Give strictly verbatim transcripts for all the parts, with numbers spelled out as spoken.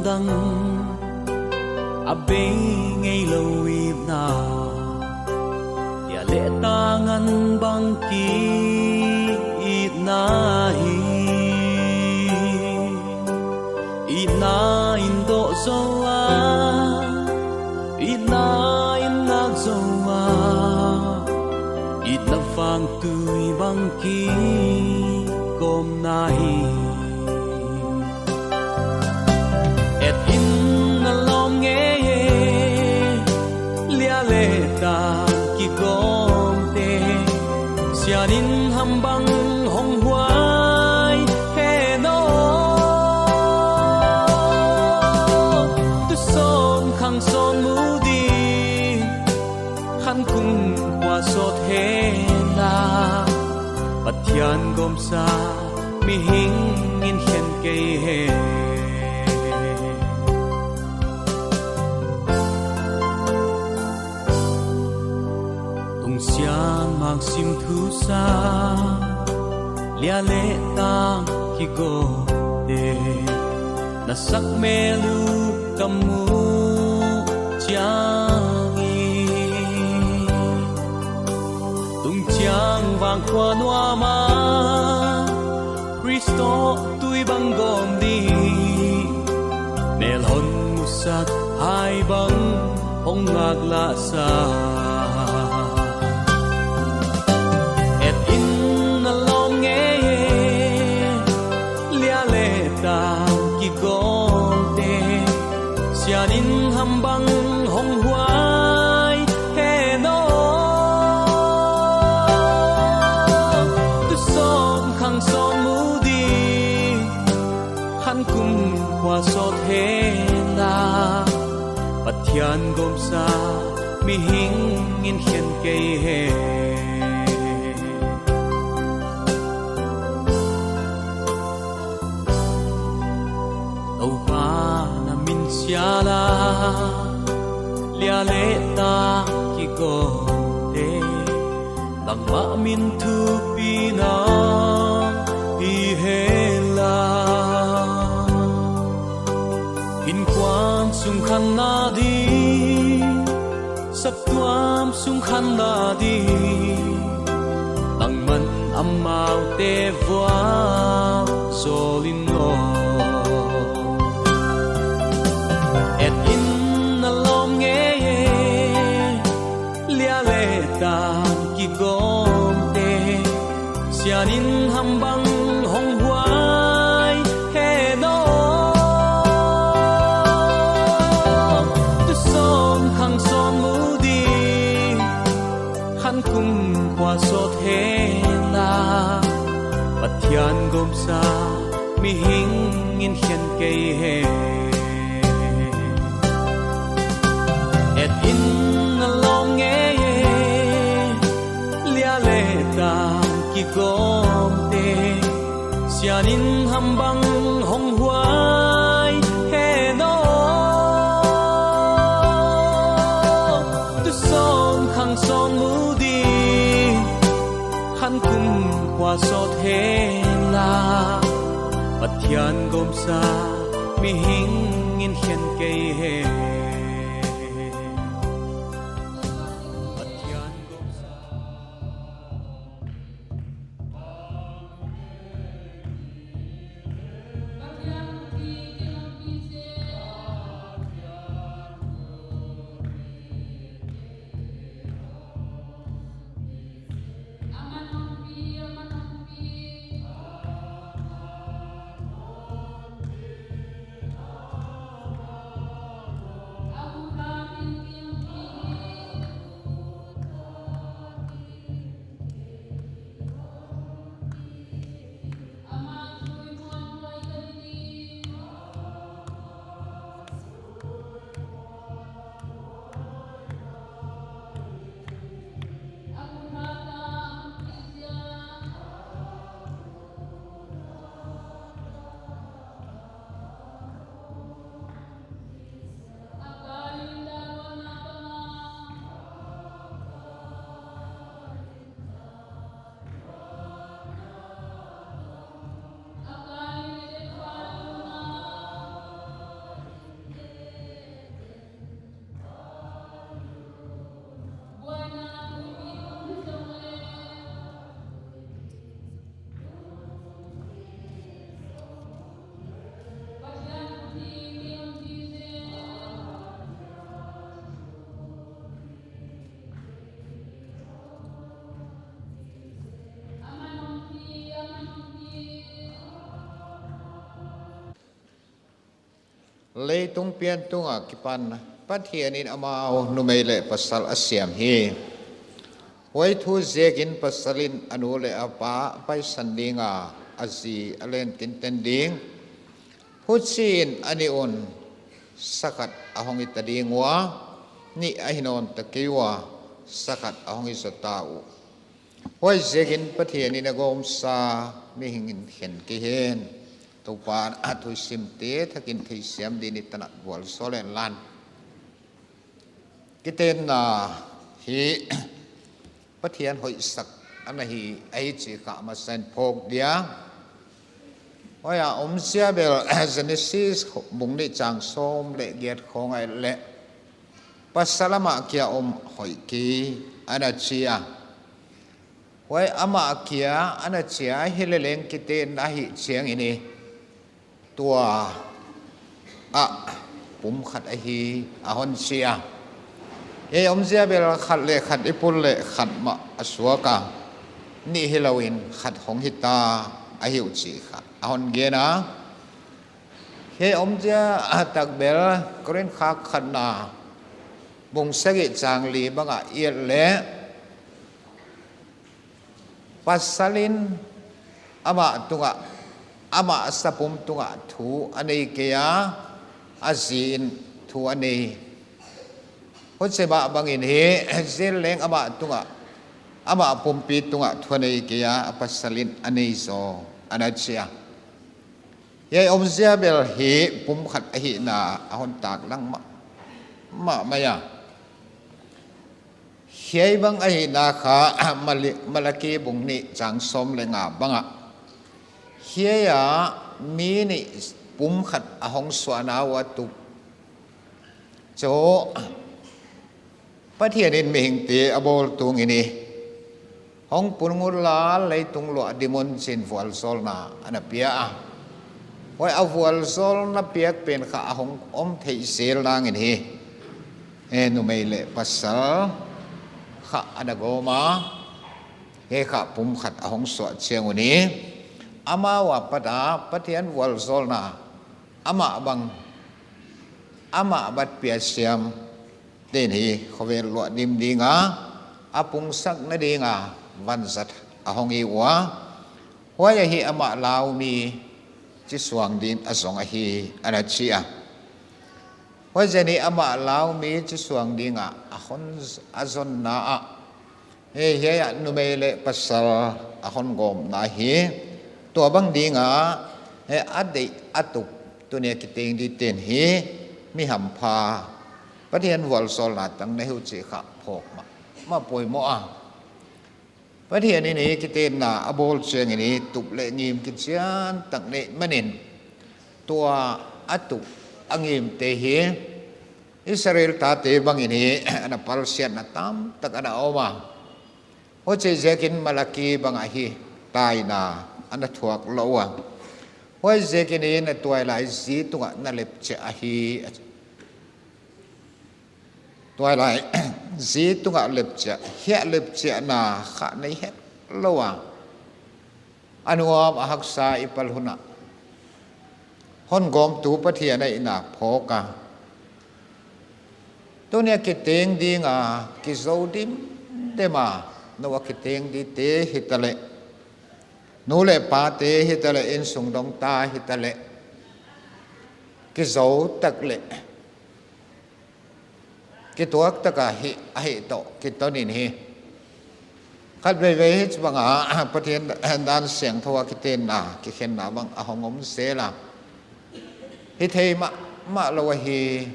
A bei ngeilou itna, lia leh tang bang ki itna hi. Itna in doh zou a, itna in ngak zou a, itna vangtui bang ki kawmna hi. Et in na lawm ngei e, lia leh tang kigawmte, sian in ham bang hong huai hen aw. Tusawn khang sawn mu ding, khan kum khua sawt hen la, Pathian gawmsa mihing in khen kei hen. Tungsiah mangsim thusa, lia leh tang kigawmte, na sak mel uh ka mu chiang in, tung chiang vang khua nuam a, Khrist tawh tui bang gawm ding, mel hon musak hai bang hong ngak lah sa. Et in na lawm ngei e, lia leh tang kigawmte, sian in ham bang hong huai hen aw. Tusawn khang sawn mu ding, khan kum khua sawt hen la, Pathian gawmsa mihing in khen kei hen. Toupa na min sial a, lia leh tang kigawmte, bangmah min thupina hi hen la. Innkuan sung khanna ding, saptuam sung khanna ding, bangmah amaute vualzawl in aw. Et in na lawm ngei e, lia leh tang kigawmte, sian in ham bang hong huai hen aw. Tusawn khang sawn mu ding, khan kum khua sawt hen la, Pathian gawmsa mihing in khen kei hen. Et in na lawm ngei e, lia leh tang kigawmte, sian in ham bang hong huai hen aw. Tusawn khang sawn mu ding, khan kum khua sawt hen la, Pathian gawmsa mihing in khen kei hen. Pathian gawmsa. Leitung pian tung akipan Pathianin amau numei leh pasal a siam hi. Huai thu ziakin pasalin a nu leh a pa paisan dinga, a zi a len tinten ding. Huchiin a nih un sakhat a hong hita ding ua, nih ahi nawn ta kei ua, sakhat a hong hi zaw ta uh. Huaiziakin Pathianin a gawmsa mihingin khen kei hen. Toupa'n a thu i simte thakin theisiam dingin i tanat vualzawl hen la. Kitenna hi Pathian hoihsak ana hi, ahi chih kha a masain phawk dia. Huai a omzia bel Genesis bung nih chang sawm leh giat khawng ah leh, pasal amah kia om hoih kei ana chi a. Huai amah kia ana chi a, hileleng kitenna hi chiangin i tua ah pumkhat ahi a hon chi a. Hiai omzia bel khat leh khat i pul leh khat mah a suak a, nih hilouin khat hong hita ahi uh chih kha a hon gen a. Hiai omzia tak bel Korinth khak khatna bung sagih chang li bangah i et leh, pasalin amah tungah, amah sapum tungah thu a nei kei a, a ziin thu a nei. Huchi mah bangin hi, zi leng amah tungah, amah pumpi tungah thu a nei kei a, a pasalin a nei zaw ana chi a. Hiai omzia bel hi pumkhat ahihna a hon taklang mah, mah mai a. Hiai bang ahihna kha Mali-, Malaki bung nih chang sawm leh nga bangah, hiai a mi nih pumkhat a hong suahna ua tuh, chu Pathianin mihingte a bawl tungin i hong pun ngut la, leitung luah dim un chiin vualzawlna ana pia a. Huai a vualzawlna piak pen kha a hong om theih zel nangin hi, e, numei leh pasal kha ana gawm a, hiai kha pumkhat a hong suah chiang un i, amau apat a Pathian vualzawlna amah bang, amah bat pia siam te'n hi khovel luah dim dinga, a pungsakna dinga vanzat a hong hi ua. Huai ahi amah lau mi chi suang ding a zong ahi ana chi a. Huaiziakin amah lau mi chi suang dinga a hon, a zonna ah, e, hiai a numei leh pasal a hon gawmna hi, tua bang dinga, e, a deih a tup tunia kiteng dingte'n hi, mi hampha Pathian vualzawlna tang na hi uh chih kha phawk mah, mah poimoh a. Pathianin i kitenna a bawl chiangin i tup leh ngim kichian tak neih manin, tua a tup a ngimte hi Israel tate bangin hi ana palsiatna tamtak ana om a. Huchi ziakin Malaki bangah hi taina ana thuak lou ua. Huaiziakin i na tuailai zi tungah na lepchiah ahi. Tuailai zi tungah lepchiah, hiai lepchiahna kha nei hetlou a, a nuam a haksa i pal hun ah hon gawmtu Pathian ahihna phawk a. Tunia kiteng dinga kizou dimdem a, nou a kiteng dingte hitaleh, nu leh pate hitaleh, innsung dongta hitaleh, kizou tak leh kituak taka hi, ahi toh kitonin hi, khatveivei hichibanga Pathian dan siangthou a kitenna, kikhenna bang a hong om zel a. Hithei mahmah lou ahi,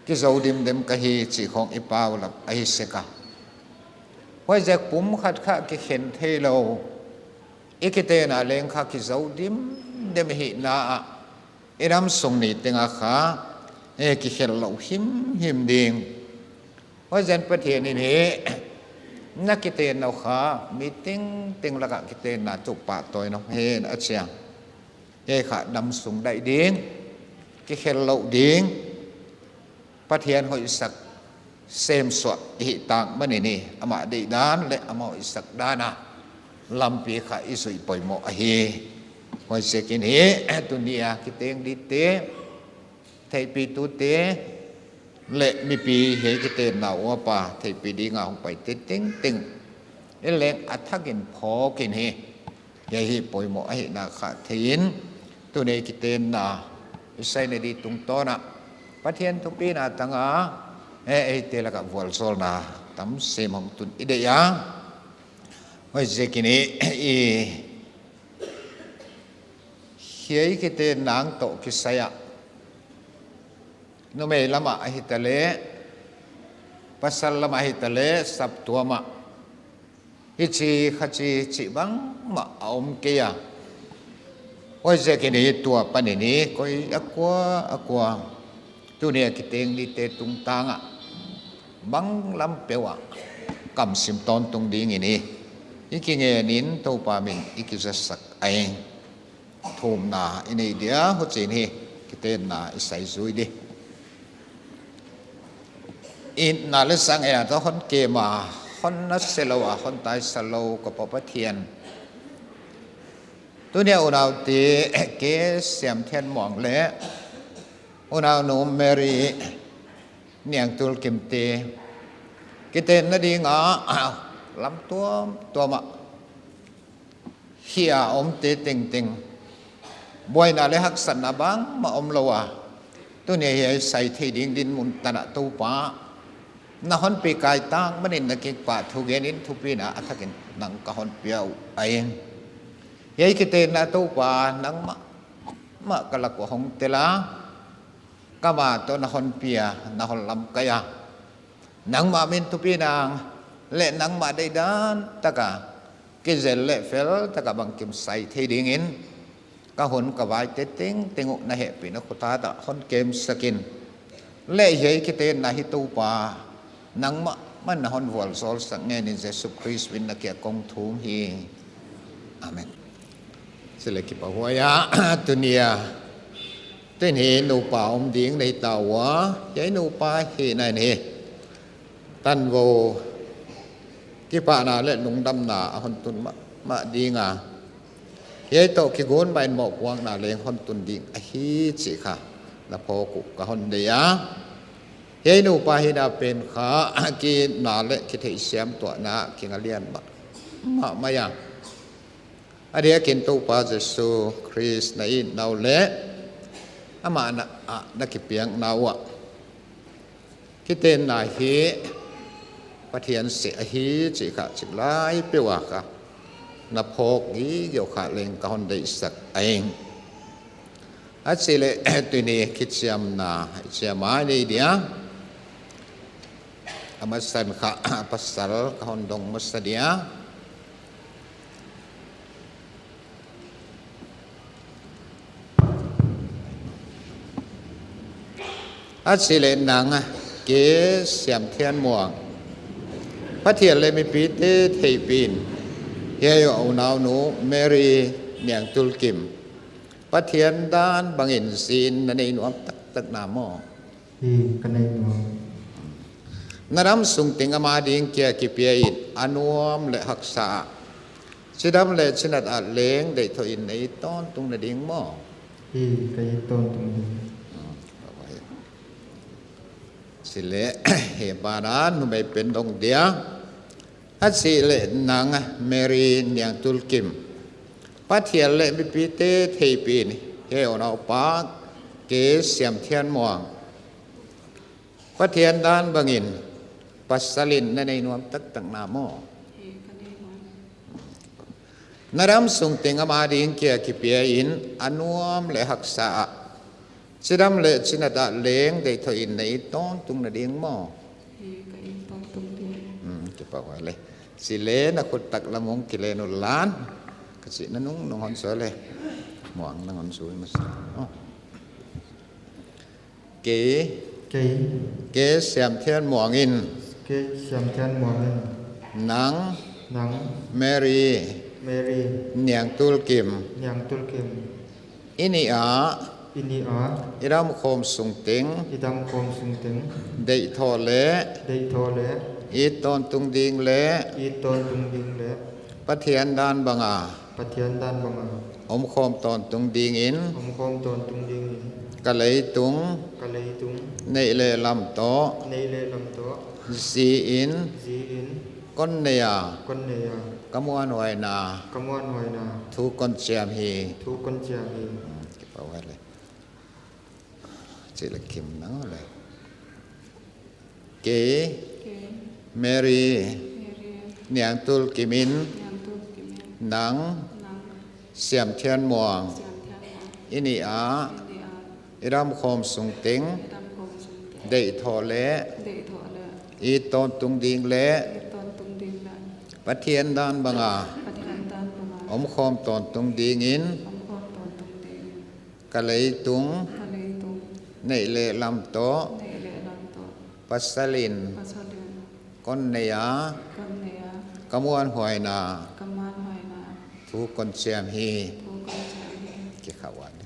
kizou dimdem ka hi chih khong i paulap ahi sek a. Huaiziak pumkhat kha kikhen theilou, i kitenna leng kha kizou dimdem hihna ah, i damsung ni teng a kha, e, kikhelh lou himhim ding. Huaiziakin Pathianin hi, na kitenna uh kha mi tengteng laka kitenna tuh pahtawi nop hen a chi a. Hiai kha damsung daih ding, kikhelh lou ding, Pathian hoihsak semsuah i hih tak manin i, amah deihdan leh amah hoihsak dan a lampi kha i zuih poimoh ahi. Huaiziakin hi, tunia kiteng dingte, theihpih tute leh mipi hiai kitenna uapa theihpih dinga hong paite tengteng in leng a thakin phawk in hi. Hiai hi poimoh ahihna kha thei in, tuni kitenna i saina di tungtawn ah Pathian thupina tanga, eh, eite laka vualzawlna tam sem hong tun i deih a. Huaiziakin i, i hiai kitenna toh kisai a, numei lama ahitaleh, pasal lama ahitaleh, saptuam ah hichi khachi chih bangmah a om kei a. Huaiziakin i tua panin i koi a kua a kua, tuni a kiteng nite tungtang ah banglam peuh ah kamsim tawntung dingin i, i kingen in Toupa min i kizasak ahi. Thumna i nei dia, huchiin hi kitenna i saizui di. Itna leh zang ei a toh hon kem a, hon naselou a, hon taisalou ka Pa Pathian, tuni a unaute K. Siamthianmuang leh unaunu Mary Niangtulkimte kitenna dinga lam tuamtuam ah hia omte tengteng, buaina leh haksatna bangmah omlou a, tuni a hiai sai thei ding dinmun tan ah Toupa na hon pi kai tak manin na kipahthu genin thupina a thakin nang ka hon pia uh ahi. Hiai kitenna Toupa nangmah mah ka lak uah hong tel a, ka ma toh na hon pia, na hon lamkai a, nangmah min thupina leh nangmah deihdan taka kizel leh fel taka bangkim sai thei dingin ka hun ka vaite tengteng uh na hehpihna khut ah hon kemsak in. Leh hiai kitenna hi Toupa nangmah mah na hon vualzawlsak ngenin Jesu Khrist min na kiang ah kong thum hi. Amen. Chileh kipahhuai a, tuni a, tuni nupa om ding nei ta ua, hiai nupa hihna in hi tanvou kipahna leh lungdamna a hon tun mahmah ding a, hiai toh kigon mah in mohpuakna leng hon tun ding ahi chih kha na phawk uh ka hon deih a. Hiai nupa hihna pen kha kiitna leh kitheihsiam tuahna kinga lian mahmah mai a. A diakin Toupa Jesu Khrist na itna uh leh amah na, a, na kipiakna uah kitenna hi Pathian seh ahi chih kha chiklai peuh a kha na phawk gige uh kha leng ka hon deihsak ahi. A chih leh tuni kichiamna i chiam a i nei dia. A masan kha pasal ka hon dong masa dia. A chih leh nang K. Siamthianmuang, Pathian leh mipite theihpih in, hiai unaunu Mary Niangtulkim, Pathian dan bangin zin na nei nuam taktak na maw? Hi, ka nei nuam. Na damsung teng ama ding kia kipia in, a nuam leh haksa ah, chidam leh chinat ah leng deihthoh in na it tawntung na ding maw? Hi, ka it tawntung ding. Hmm, bye bye. Chih leh, hiai bana numei pen dong dia. A chih leh nang Mary Niangtulkim, Pathian leh mipite theihpih in, hiai unaupa K. Siamthianmuang, Pathian dan bangin pasal in na nei nuam taktak na maw? Hi, ka nei nuam. Na damsung teng ama ding kia kipia in, a nuam leh haksa ah, chidam leh chinat ah leng deihthoh in na it tawntung na ding maw? Hi, ka it tawntung ding. Hmm, kipahhuai leh. Chih leh na khut taklam hong kilen unla, ka chihna nungnung hon zui leh. Muang nang hon zui masa. Oh. Kei. Kei. K. Siamthianmuang in. K. Siamthianmuang in. Nang. Nang. Mary. Mary. Niangtulkim. Niangtulkim. I nih a. I nih a. I damkhawm sung teng. I damkhawm sung teng. Deihthoh leh. Deihthoh leh. It tawntung ding leh. It tawntung ding leh. Pathian dan banga. Pathian dan banga. Omkhawm tawntung dingin. Omkhawm tawntung dingin. Ka leitung, ka leitung, neih leh lam toh, neih leh lam toh, zi in, zi in, kon nei a, kon nei a, ka muanhuaina, ka muanhuaina, thu kon chiam hi. Thu kon chiam hi. Hmm, kipau hai le. Chih leh kim nang le. Kei, kei, Mary, Mary, Niangtulkim in, Niangtulkim in, nang, nang, Siamthianmuang, Siamthianmuang, i nih a, i nih a, i damkhawm sung teng, i damkhawm sung teng, deihthoh leh, deihthoh leh, i tawntung ding leh, i tawntung ding leh, Pathian dan banga, Pathian dan banga, omkhawm tawntung dingin, omkhawm tawntung dingin, ka leitung, ka leitung, neih leh lam toh, neih leh lam toh, pasal in, pasal in, kon nei a, kon nei a, ka muanhuaina, ka muanhuaina, thu kon chiam hi. Thu kon chiam hi. Kikhauh a ni.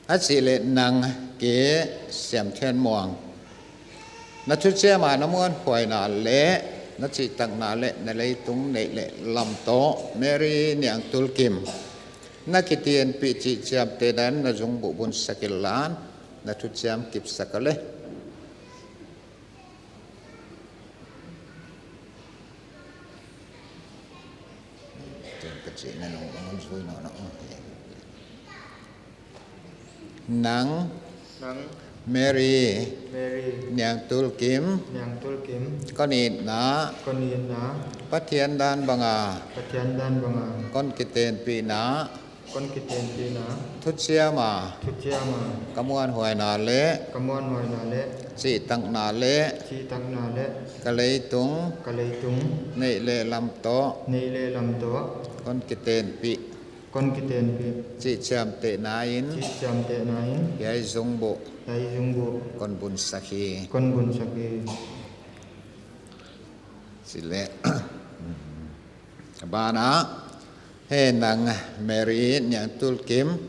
A chih leh nang, kei Siamthianmuang, na thuchiam a na muanhuaina leh na chihtakna leh na leitung neih leh lam toh Mary Niangtulkim na kitenpih chihchiamtehna in na zungbuh bunsak inla, na thuchiam kipsak leh. Tun ka chih na nung nung zui nawn a. Nang, nang, Mary, Mary, Niangtulkim, Niangtulkim, kon itna, kon itna, Pathian dan banga, Pathian dan banga, kon kitenpihna, kon kitenpihna, thuchiam a, thuchiam a, ka muanhuaina leh, ka muanhuaina leh, chihtakna leh, chihtakna leh, ka leitung, ka leitung, neih leh lam toh, neih leh lam toh, kon kitenpih, kon kitenpih, chihchiamtehna in, chihchiamtehna in, hiai zungbuh, hiai zungbuh, kon bunsak hi. Kon bunsak hi. Chih leh. Banah, he nang Mary Niangtulkim,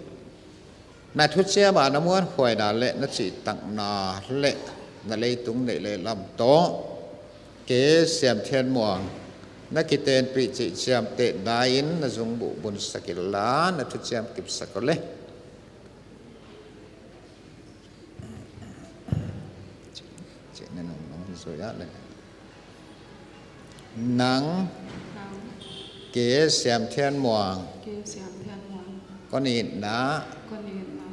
na thuchiam a na muanhuaina leh na chihtakna leh na leitung neih leh lam toh, kei Siamthianmuang, na kitenpih chihchiamtehna in na zungbuh bunsak inla, na thuchiam kipsak leh. Chih na nung nung zui a leh. Nang, nang, kei Siamthianmuang, kei Siamthianmuang, kon itna, kon itna,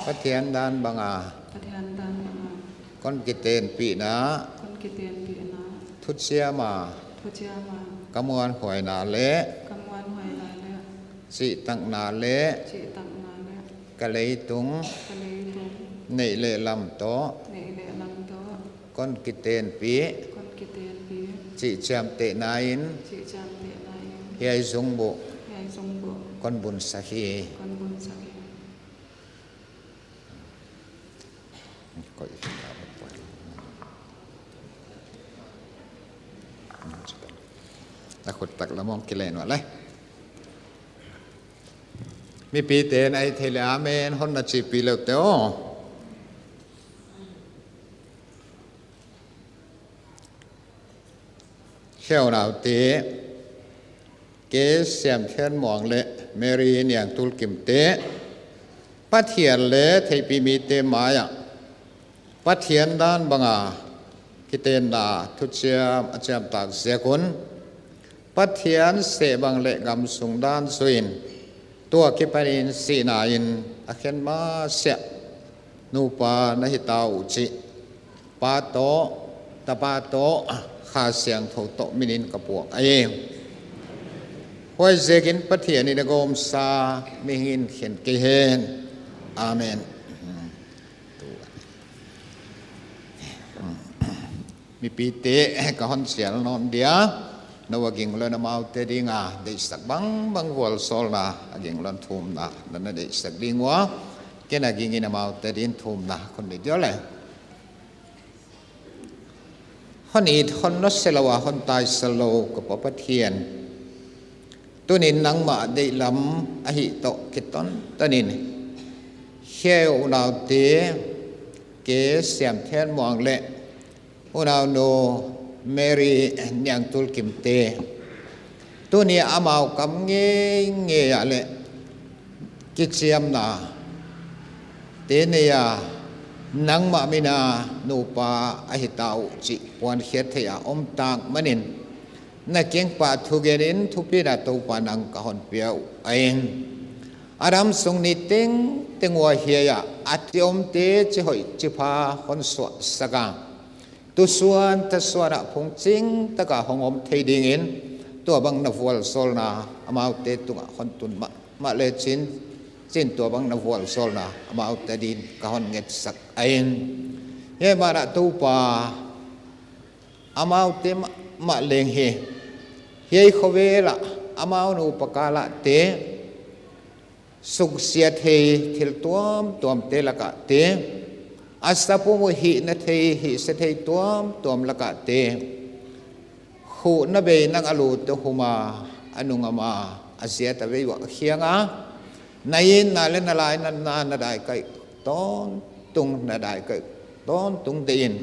Pathian dan banga, Pathian dan banga, kon kitenpihna, kon kitenpihna, thuchiam a, thuchiam a, ka muanhuaina leh, ka muanhuaina leh, chihtakna leh, chihtakna leh, ka leitung, ka leitung, neih leh lam toh, neih leh lam toh, kon kitenpih, kon kitenpih, chihchiamtehna in, chihchiamtehna in, hiai zungbuh, hiai zungbuh, kon bunsak hi. Kon bunsak hi. Koih. Na khut tak lam ah kilehna leh. Mipite'n a theih leh amen hon na chihpih leh te aw. Khe unaute, kei Siamthianmuang leh Mary Niangtulkim te, Pathian leh theihpih mite mai ah Pathian dan banga kitenna thuchiam a chiamtak ziak un, Pathian seh bang leh gam sung dan zui in, tua kipanin sihna in a khen masiah nupa na hita uh chih Pa toh, Tapa toh, Kha Siangthou toh minin ka puang ahi. Huaiziakin Pathian in a gawmsa mihing in khen kei hen. Amen. Mipite ka hon chial nawn dia, nou a ging lou in amaute dinga deihsak bangbang vualzawlna, a ging lou in thumna na na deihsak ding ua, ken a gingin amaute dingin thumna kon nei diam leh. Hon it hon nawselou a hon taisalou ka Pa Pathian, tunin nangmah deihlam ahih toh kiton tanin, hiai unaute, kei Siamthianmuang leh unaunu Mary Niangtulkim te, tuni a amau kam ngeingei ah leh kichiamna te nei a, nangmah min a nupa ahi ta uh chih puankhiat theih a om tak manin, na kiang pah thugen in thupina Toupa nang ka hon pia uh ahi. A dam sung ni tengteng ua hiai a, a chi omte chi hoih chi pha hon suahsak a, tusuan tasuan a phungching taka hong om thei dingin, tuabang na vualzawlna amaute tungah hon tun mahmah lechin, chin tuabang na vualzawlna amaute adin ka hon ngetsak ahi. Hiai mah ah Toupa, amaute mahmah leng hi, hiai khovel ah amau nupa kal ah te, suksiat thei thil tuamtuamte lak ah te, a sapum uh hihna thei hihse thei tuamtuam lak ah te, huhna bei nang a lu te hum a, a nung ngam a, a ziat a vei uah khiang a, na itna leh na lainatna na daikaih tawntung, na daikaih tawntung deih in,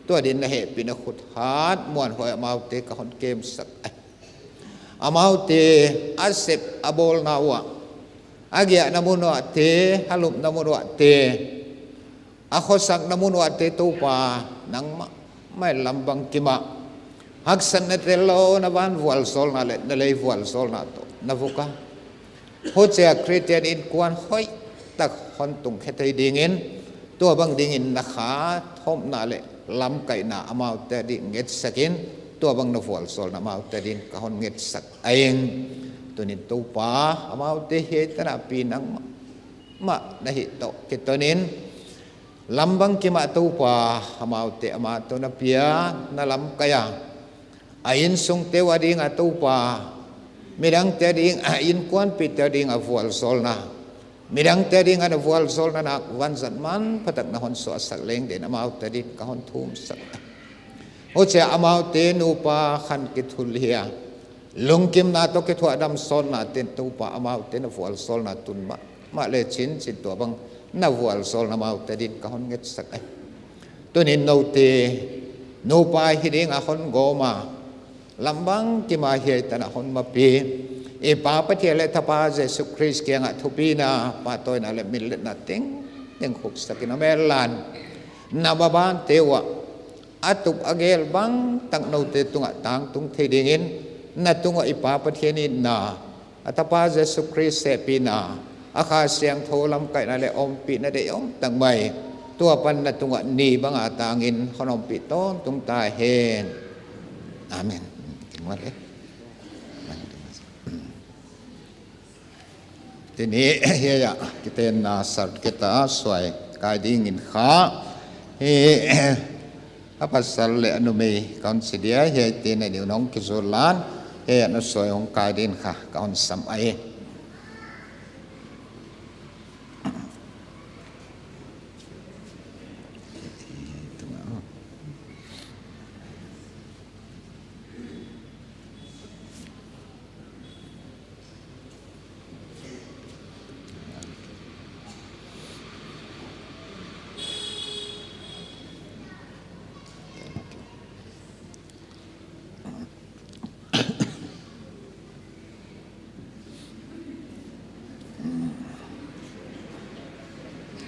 tua din na hehpihna khut hat muanhuai amaute ka hon kemsak ahi. Amaute a sep a bawlna uah, a giahna mun uah te, a lupna mun uah te, a khosakna mun uah te Toupa, nangmah mai lam bangkim a haksatna tellou na van vualzawlna leh na lei vualzawlna toh na vuk a, huchia Khristian inkuan hoihtak hon tung khe thei dingin, tuabang dingin na kha thawmna leh lamkaihna amaute adin ngetsak in, tuabang na vualzawlna amaute adin ka hon ngetsak ahi. Tunin Toupa, amaute hiai tan a pi nangmah na hih toh kiton in, lam bangkim a Toupa, amaute amah toh na pia, na lamkai a, a insungte uh ading a Toupa, midangte ading a, inkuanpihte ading a vualzawlna, midangte ading a na vualzawlna nak vanzat manphatak na hon suahsak leng dingin amaute adin ka hon thumsak. Huchia amaute nupa khan kithul hi a, lungkimna toh kithuahdam sawtna ten Toupa amaute na vualzawlna tun mahmah lechin, chin tuabang na vualzawlna amaute adin ka hon ngetsak ahi. Tunin noute nupa hi ding a hon gawm a, lam bangkim a hiai tan a hon mapi, i Pa Pathian leh Tapa Jesu Khrist kiangah thupina, pahtawina leh minletna tengteng khuksak in om hen la. Na mabante uah a tup a gel bangtak noute tungah tangtung thei dingin, na tung uah i Pa Pathian itna, a Tapa Jesu Khrist hehpihna, a Kha Siangthou lamkaihna leh ompihna deih om tak mai, tua pan na tung uah ni bang a tangin hon ompih tawntung ta hen. Amen. Tuni hiai a kitenna certificate a suai kai dingin kha, hi, a pasal leh a numei ka hon chi dia, hiaite'n a ni un hong kizul lan, hiai a na suai hong kai dingin kha ka hon sam ahi.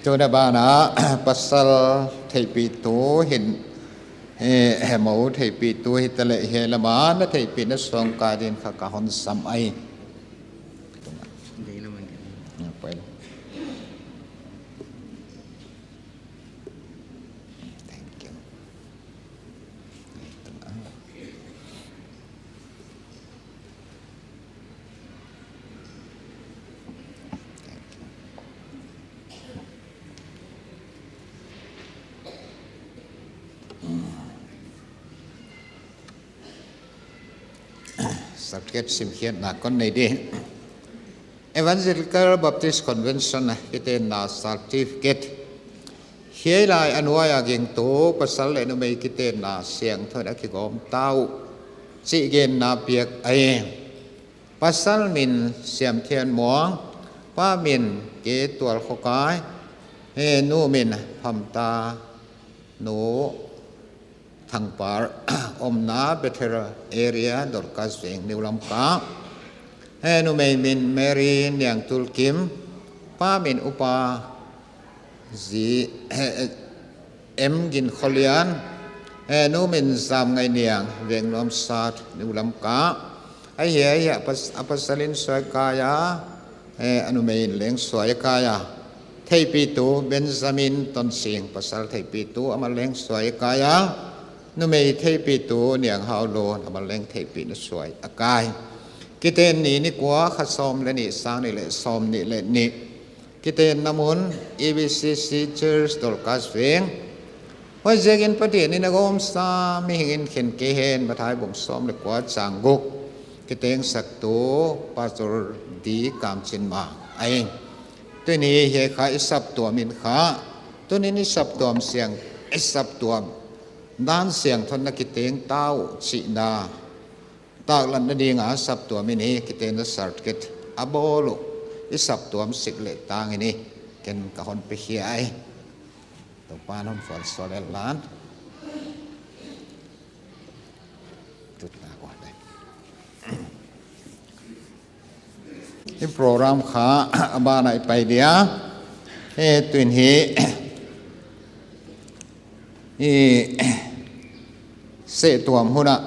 Tuna ban ah pasal theihpihtu hin, eh, mou theihpihtu hitaleh hiai lam a na theihpihna suang kai dingin kha ka hon sam ahi. Thank you. Certificate simkhiatna kon nei di. Evangelical Baptist Convention kitenna certificate. Hiai lai a nuai a gingtu pasal leh numei kitenna siangthou in a kigawm ta uh chih genna piak ahi. Pasal min Siamthianmuang, pa min K Tualkhokai, he nu min Phamta nu Thangpar, omna Bethel area, Dorcas Veng, New Lamka. He numei min Mary Niangtulkim, Pa min Upa Zi M Ginkholian, eh, Nu min Zamngainiang, Vengnuam Sat, Nu Lamka. Ahi, ahi, a pas-, a pasal in suai kai a, eh, a numei in leng suai kai a. Theihpihtu Benjamin Tonsing, pasal theihpihtu, amah leng suai kai a. Numei theihpihtu Niang Haulun, amah leng theihpihna suai a kai. Kiten ni ni kua, kha sawm leh nih, sang nih leh sawmnih leh nih. Kitenna mun, E B C C Church, Dorcas Veng. Huaiziakin Pathian in a gawmsa mihing in khen kei hen, Mathai bung sawm leh kua chang guk. Kitengsaktu Pastor D Kamchinmang ahi. Tuni hiai kha i saptuam in kha. Tuni'n i saptuam siang, i saptuam dan siangthou in kiteng ta uh chihna taklatna ding a saptuam in hi kitenna certificate a bawl uh i saptuam sik leh tang in hi ken ka hon pe khia ahi. Toupa'n hon vualzawl hen la. Tutna ko le. I program kha a ban ah i pai dia. Eh, tuni'n hi i sehtuam hun ah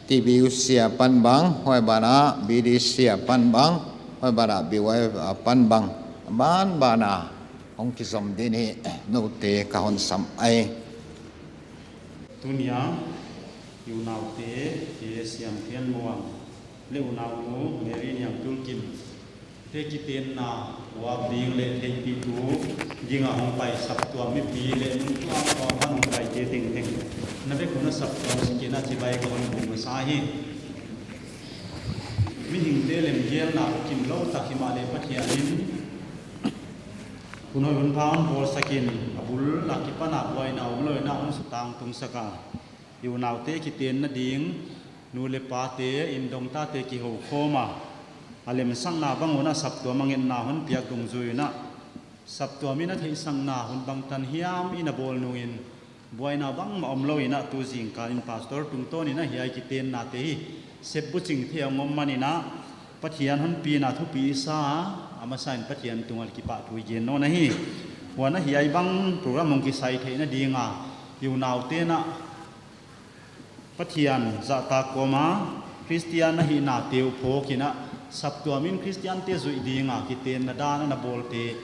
T B U C apan bang, huai ban ah B D C apan bang, huai ban ah B Y F apan bang, banban a hong kizom ding in hi noute ka hon sam ahi. Tuni a i unaute, eh, Siamthianmuang leh unaunu Mary Niangtulkim te kitenna uap ding leh theihpihtu ding a hong pai saptuam mipi leh mun tuamtuam a hong paite tengteng na vek un a saptuam sik in a chibai ka hon buk masa hi. Mihingte lemgelna kimlou tak himahleh Pathian in hun hoih hun pha hon bawlsak in, a bul a kipan a buaina omlou in a hon sutang tungsak a, i unaute kitenna ding, nu leh pate, inndongtate kihoukhawm a, a lemsakna bang un a saptuam a ngetna hon piak dungzui un a, saptuam in a theihsakna hun bangtan hiam in a bawl nung in, buaina bangmah omlou in a tu zingkal in pastor tungtawn in a hiai kitennate hi sep buching thei a hong om man in a, Pathian hon pina thupi i sa a, a masa in Pathian tungah kipahthu i gen nawn ahi. Huan a hiai bang program hong kisai theihna ding a i unaute'n a Pathian zahtak kawm a Khristian a hihnate uh phawk in a, saptuam in Khristiante zuih ding a kitenna dan a na bawlte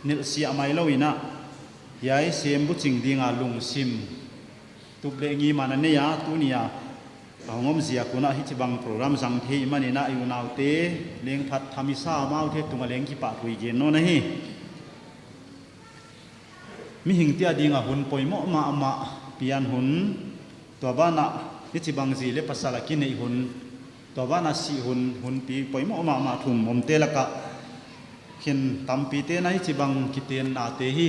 nelhsiah mai lou in a, hiai sem buching ding a lungsim tup leh ngim a na nei a, tuni a a hong om ziak un a hichibang program zang thei man in a i unaute leng phat tham i sa, amaute tungah leng kipahthu i gen nawn ahi. Mihingte a ding a hun poimoh mahmah, pian hun, tua ban ah hichibang zi leh pasal a kineih hun, tua ban ah sih hun, hunpi poimoh mahmah thum omte lak ah khen tampite'n a hichibang kitennate hi,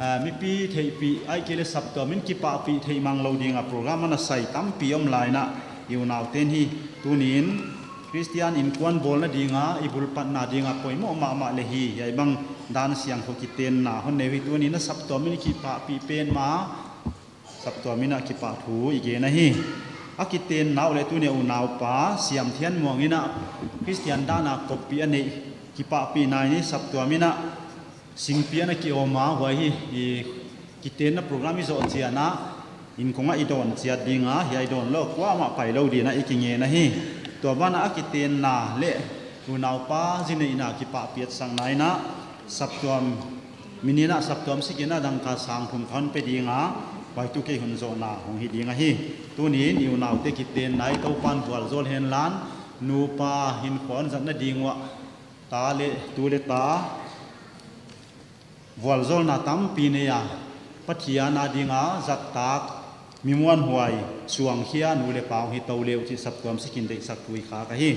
ah, mipi theihpih ahihkeileh saptuam in kipahpih theih manglou ding a program a na sai tampi om lai in a, i unaute'n hi tuni'n Khristian innkuan bawlna ding a i bulpatna ding a poimoh mahmah leh hi, hiai bang dan siangthou kitenna hon nei uh hi. Tuni'n a saptuam in kipahpih pen ma, saptuam in a kipahthu i gen ahi. A kitenna uh leh tuni a unaupa Siamthianmuang in a Khristian dan a koppih a neih kipahpihna in i saptuam in a singpi a na ki-om a, huai hi i kitenna program i zoh chiang a inkong ah i dawn chiat ding a, hiai dawn lou kuamah pai lou ding in a i kingen ahi. Tua ban ah a kitenna leh unaupa zi neihna kipahpih etsakna in a saptuam min in a saptuam sik in a dangka sang thum ka hon pe ding a, huai tu kei hun zohna hong hi ding ahi. Tuni'n i unaute kitenna i Toupa'n vualzawl hen la, nupa hinkhua hon zatna ding uah ta leh tu leh ta vualzawlna tampi nei a, Pathian a ding a zattak, mi muanhuai, suangkhia nu leh pa hong hi tou leh uh chih saptuam sik in deihsak thu i khak ahi.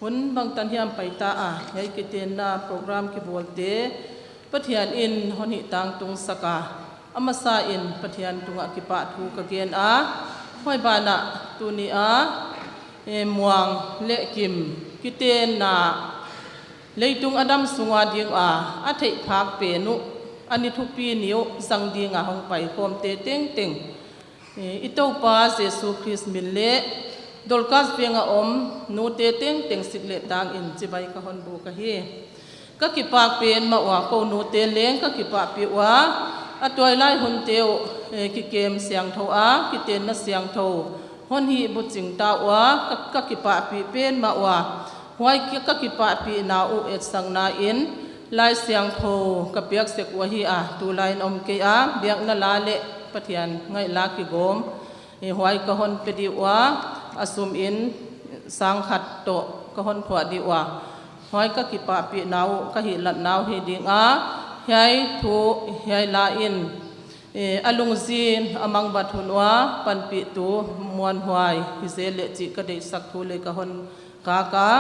Hun bangtan hiam pai ta a, hiai kitenna program kibawlte Pathian in hon hihtangtung sak a, a masa in Pathian tungah kipahthu ka gen a, huai ban ah tuni a, eh, Muang leh Kim kitenna Leitung a dam sung a ding a, a theih phak pen uh, a ni thupi ni uh zang ding a hong paikhawmte tengteng, i, i Toupa Jesu Khrist min leh Dorcas Veng a om nute tengteng sik leh tang in chibai ka hon buk ahi. Ka kipahpih mahmah ua, kou nute leng ka kipahpih ua, a tuailai hunte uh, eh, kikem siangthou a, kitenna siangthou hon hih buching ta ua, ka, ka kipahpih pen mahmah ua. Huai ki-, ka kipahpihna uh etsakna in Laisiangthou ka piak sek uh ahi a, tulai in om kei a, biakna la leh Pathian ngaihna kigawm, eh, huai ka hon pe di ua, a sum in sang khat toh ka hon thuah di ua. Huai ka kipahpihna uh, ka hihlatna uh hi ding a, hiai thu, hiai la in, eh, a lungzin a mangbat hun ua panpihtu muanhuai hi zel leh chih ka deihsak thu leh ka hon kak a.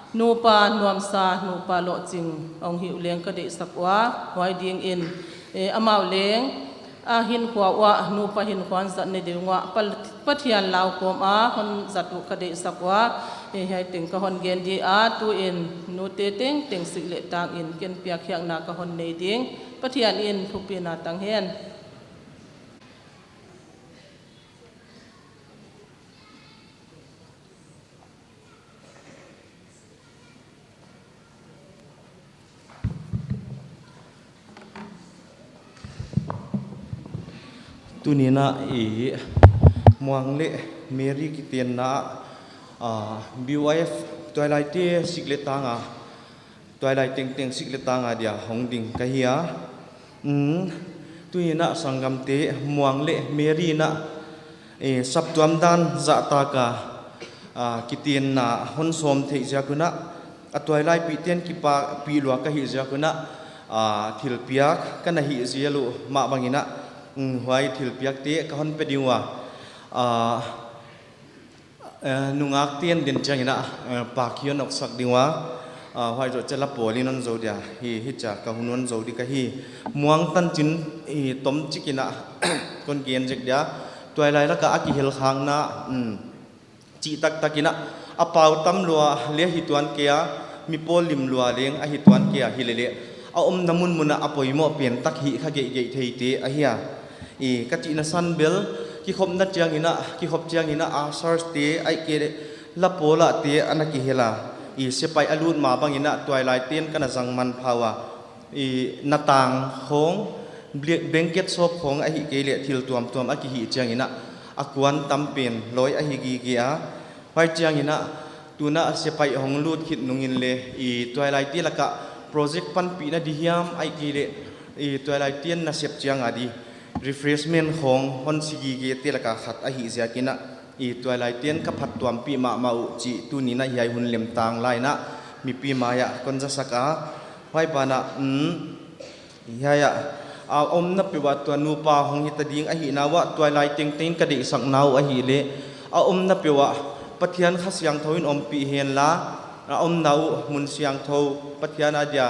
Nupa nuamsa, nupa lohching hong hih uh leng ka deihsak ua, huai ding in, eh, amau leng a hinkhua uah, nupa hinkhua zat ni ding uah, Pal-, Pathian lau kawm a hon zat uh ka deihsak ua, eh, hiai teng ka hon gen di a, tu in nute tengteng sik leh tang in ken piakkhiakna ka hon nei ding, Pathian in thupina tang hen. Tuni'n a i Muang leh Mary kitenna, ah, B Y F tuailaite sik leh tang a, tuailai tengteng sik leh tang a dia hong ding ka hi a. Um, tuni'n a sanggamte Muang leh Mary in a, eh, saptuam dan zahtak a, ah, kitenna hon sawm theih ziak un a, a tuailaipihten kipahpih lua ka hih ziak un a, ah, thilpiak ka na hih zel uh mah bang in a, um, huai thilpiakte ka hon pe ding ua. Ah, eh, nungakte'n den chiang in a, eh, pak hi hon awksak ding ua. Ah, huai zoh chiang a la pawl in hon zou dia. Hi, hichia ka hun hon zou di ka hi. Muang tanchin, eh, tomchik in a kon gen zek dia. Tuailai lak a a kihel khakna, um, chih taktak in a, a pau tam lua leh hi tuan kei a, mi pawl lim lua leng a hi tuan kei a, hi leh leh a omna munmun a a poimoh pen tak hi kha geihgeih theite ahi a. I, ka chihna san bel, kikhopna chiang in a, kikhop chiang in a, ushers te, ahihkeileh la pawl a te ana kihel a. I, sepaih a lut mah bang in a, tuailaite'n ka na zang manpha ua. I, natang khawng, bli-, blanket sawp khawng ahihkeileh thil tuamtuam a kihih chiang in a, a kuan tam pen lawi ahi gige a. Huai chiang in a, tun a sepaih hong lut khit nung in leh, i, tuailaite lak a project panpihna di hiam ahihkeileh, i, tuailaite'n nasep chiang a di refreshment khawng hon si gigete lak a khat ahih ziak in a, i, tuailaite'n ka phattuampih mahmah uh chih tuni'n a hiai hun lemtang lai in a mipi mai ah kon zasak a. Huai ban ah, um, hiai ah, a omna peuh ah tua nupa hong hita ding ahihna uah tuailai tengteng ka deihsakna uh ahihleh, a omna peuh ah Pathian Kha Siangthou in ompih hen la, a omna uh mun siangthou, Pathian a dia,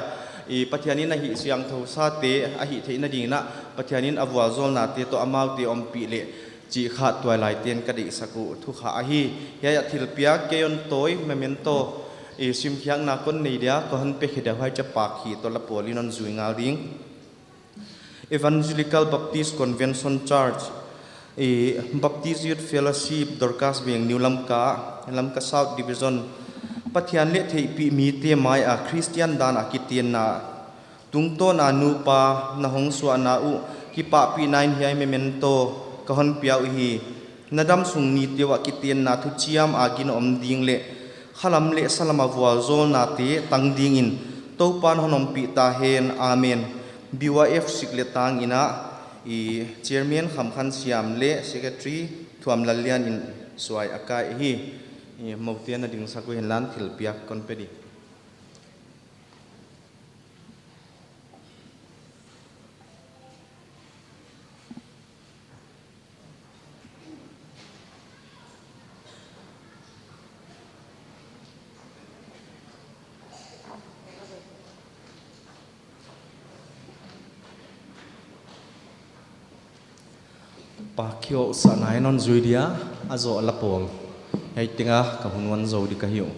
i, Pathian in a hih siangthou sate a hih theihna ding in a, Pathian in a vualzawlnate toh amaute ompih leh, chih kha tuailaite'n ka deihsak uh thukha ahi. Hiai ah thilpiak kei hon tawi, memento, i, simkhiakna kon nei dia, ka hon pe khe dia, huai chiang a pak hi toh la pawl in hon zui ngal ding. Evangelical Baptist Convention Church, i, Baptist Youth Fellowship, Dorcas Veng, New Lamka, Lamka South Division, Pathian leh theihpih mite mai a Christian dan a kitenna tungtawn a nupa na hong suahna uh kipahpihna in hiai memento ka hon pia uhi. Na damsung nite uah kitenna thuchiam a gin om ding leh khalam leh salam a vualzawlnate tang ding in Toupa'n hon ompih ta hen. Amen. B Y F sik leh tang in a, i, Chairman Kham Khan Siam leh Secretary Thuam Lal Lian in suai a kai hi. I, mote'n a dingsak uh hen la thilpiak kon pe di. Pak hi awksak nai in hon zui dia, a zoh la pawl. Hiai teng a ka hun hon zou di ka hi uh.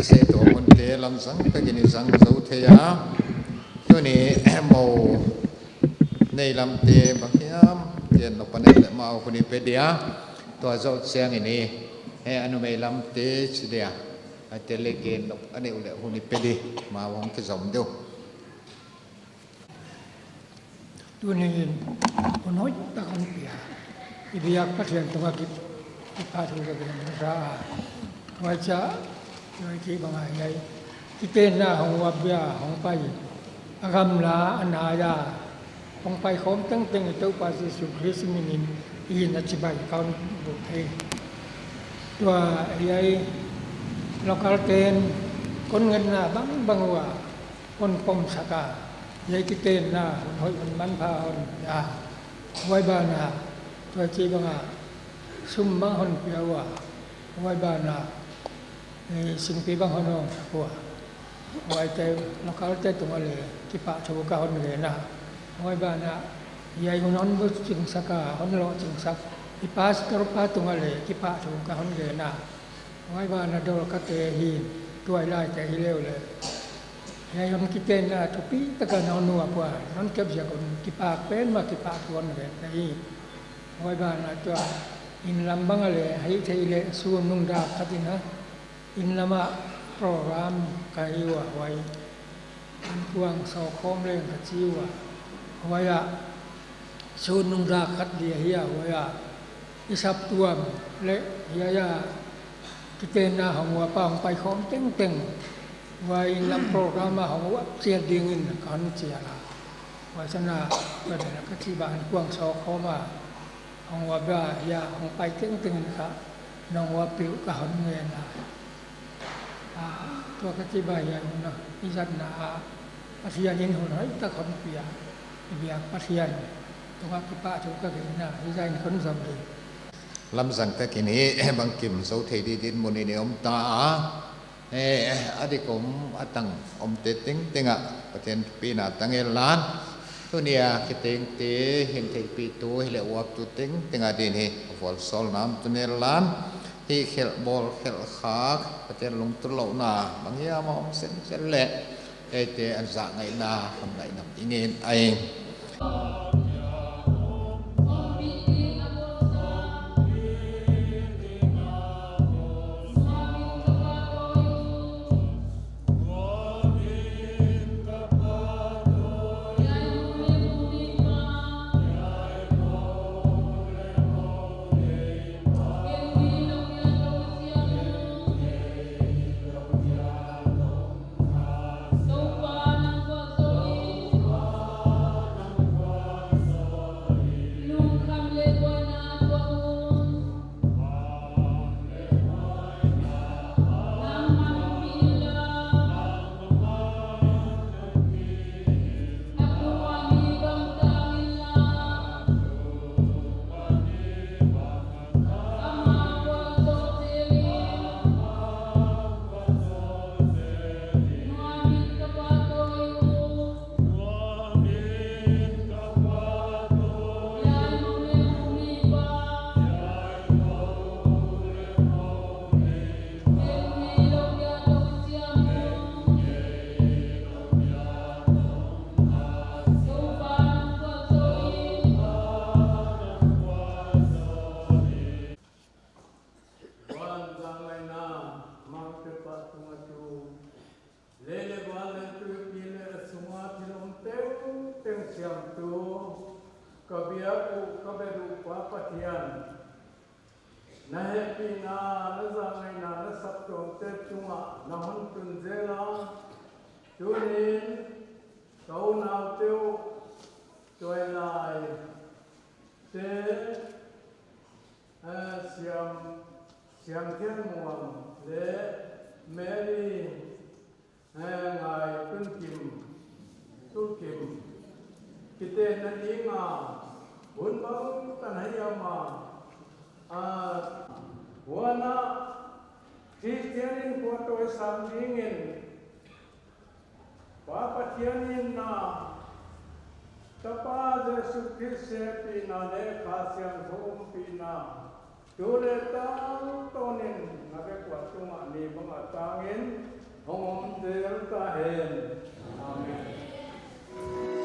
Se tua hunte lamzang takin i zang zou thei a. Tuni mou nei lamte bang hiam, gen nop a neih leh amau hun i pe dia. Tua zoh chiangin i, he a numei lamte chi dia, a te leh gen nop a neih uleh hun i pe di, amau hong kizom diu. Tuni'n hun hoih tak hon pia, i biak Pathian tungah ki, kipahthu ka gen masa a. Huaicha, huai chih bang a hiai kitenna hong uap dia hong pai, a gamla a nai a hong pai khawm tengteng i Toupa Jesu Khrist min in i na chibai ka hon buk thei. Tua hiai local ten kon ngetna bangbang ua hon pom sak a, hiai kitenna hun hoih hun manpha hon pia. Huai banah, tua chih bang a sum bang hon pia ua, huai banah, eh, singpi bang hon hong sak ua. Huaite local te tungah leh kipahthu ka hon gen a. Huai banah, hiai hun hon buching sak a, hon lohching sak i pastor pa tungah leh kipahthu ka hon gen a. Huai banah dawlkate hi, tuailaite hi leh uleh, hiai hon kitenna thupi taka na hon uap ua, non kep ziak un kipak pen mah kipahthu hon gen ka hi. Huai banah tua inn lam bang a leh, hih theih leh sun nung dak khat in a, inn lam ah program ka hi ua, huai an kuang sawk khawm leng ka chi ua. Huai ah sun nung dak khat dia hi a, huai ah i saptuam leh hiai a kitenna hong uap a hong pai khawm tengteng, huai inn lam program a hong uap chiat dingin ka hon chial a. Huai sana, tua dan a ka chih bang an kuang sawk khawm a hong uap a, hiai a hong pai tengteng in kha nong uap peuh ka hon ngen a. Ah, tua ka chih bang hiai hun a, i zatna ah Pathian in hun hoih tak hon pia, i biak Pathian tungah kipahthu ka gen a, i zah in kon zom di. Lamzang takin i bangkim zou thei di dinmun in i om ta a. Eh, a dik om a tang omte tengteng ah Pathian thupina tang inla, tuni a kitengte, hing theihpihtu hileh uaptu tengteng adin hi vualzawlna om tun inla, hih khelh bawl khelh khak Pathian lungtutlouhna bang hiam a om semsem leh, eite a zah ngaihna hon ngaihna i ngen ahi. Vanzangaina mangte pa tunga tu, lei leh van leh tuipi leh a sunga thil om tengteng siamtu, ka biak uh ka bet uh Pa Pathian, na hehpihna, na zangaina, na saptuamte tungah na hon tun zel a, tuni'n ka unaute uh, Tuailai te, eh, Siam, Siamthianmuang leh Mary, eh, Ngaitun Kim, Tulkim, kitenna dinga hun bang tan hiam a, ah, huan ah Khristian in kuatawi sang dingin Pa Pathian in na, Tapa Jesu Khrist hehpihna leh Kha Siangthou ompihna, Tu leh tangtawnin na vek ua tungah ni bang a tangin hong om zel ta hen. Amen.